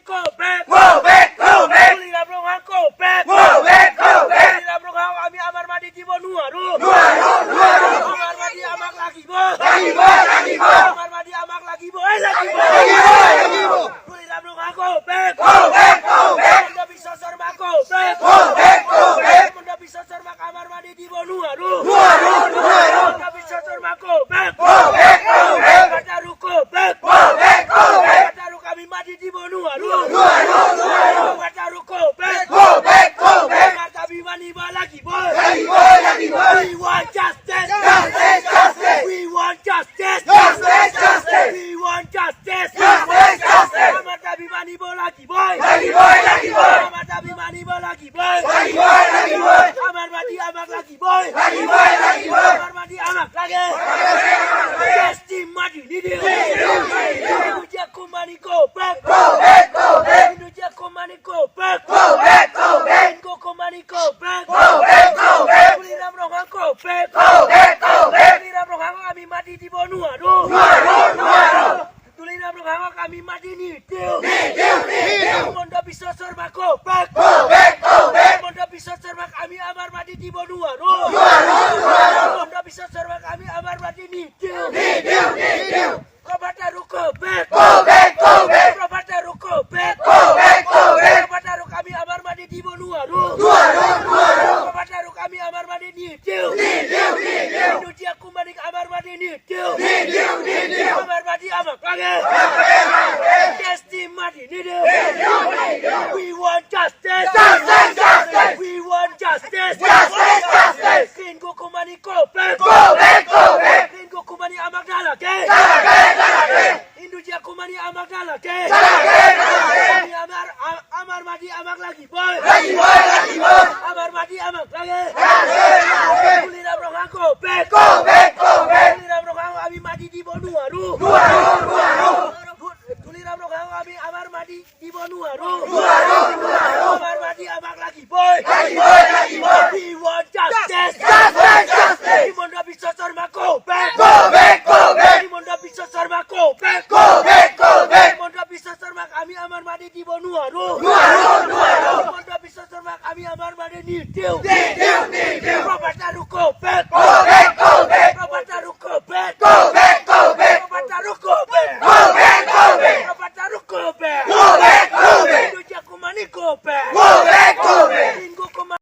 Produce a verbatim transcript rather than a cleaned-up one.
Go back! Go back! Go back! Tuliram Ronghang go back! Go back! Go back! Tuliram Ronghang, ami amar mati dibo nuaru. Nuaru! Nuaru! Amar mati amak lagibo. Lagibo! Lagibo! Amar mati amak lagibo. Eh, lagibo! Lagibo! Lagibo! Tuliram Ronghang go back! Go back! Go back! Himanta Biswa Sarma go back! Go back! Go back! Himanta Biswa Sarma amar mati dibo nuaru. Nuaru! Nuaru! Himanta Biswa Sarma go back! Go back! Go back! Bhartaru go back! Go back! Go back! Bhartaru, ami mati dibo nuaru. Nuaru! Nuaru! Bhartaru go back! Go back! Go back! Bharta bimani ba lagibo. Lagibo! Lagibo! We want justice! Justice! Justice! We want justice! Justice! Justice! We want justice! Justice! Justice! Himanta bimani ba lagibo. Lagibo! Lagibo! Himanta bimani ba lagibo. Lagibo! Lagibo! Amar mati amak lagibo. Lagibo! Lagibo! Amar mati amak lagi. Testimony video. Video! Video! Hindu Jaku Mani go back! Go back! Go back! Hindu Jaku Mani go back! Go back! Go back! Hindu Jaku Mani go back! Go back! Go back! Tuliram Ronghang go back! Go back! Go back! Tuliram Ronghang, ami mati dibo nuaru. Nuaru! Nuaru! Tuliram Ronghang, ami mati nidiu. Nidiu! Nidiu! Himanta Biswa Sarma go back! Go back! Go back! Himanta Biswa Sarma, ami amar mati dibo nuaru. Nuaru! Nuaru! Himanta Biswa Sarma, ami amar mati nidiu. Nidiu! Nidiu! Prabhat Taru go back! Go back! Go back! Prabhat Taru go back! Go back! Go back! Prabhat Taru, ami amar mati dibo nuaru. Nuaru! Nuaru! Prabhat Taru, ami amar mati nidiu. Nidiu! Nidiu! Hindu Jaku Mani amar mati nidiu. Nidiu! Nidiu! Amar mati amak lagi. Testimony nidiu. Nidiu! Nidiu! We want justice! Justice! Justice! We want justice! Justice! Justice! Hindu Jaku Mani go back! Go back! Go back! Hindu Jaku Mani amak lagi. Lagi! Lagi! Hindu Jaku Mani amak lagi. Lagi! Lagi! Ami amar, am-, amar mati amak lagibo. Lagibo! Lagibo! Amar mati amak lagi. Lagi! Lagi! Tuliram Ronghang go back! Go back! Go back! Tuliram Ronghang, ami mati dibo nuaru. Nuaru! Nuaru! Tuliram Ronghang, ami amar mati dibo nuaru. Nuaru! Nuaru! Amar mati amak lagibo. Lagibo! Lagibo! We want justice! Justice! Justice! Himanta Biswa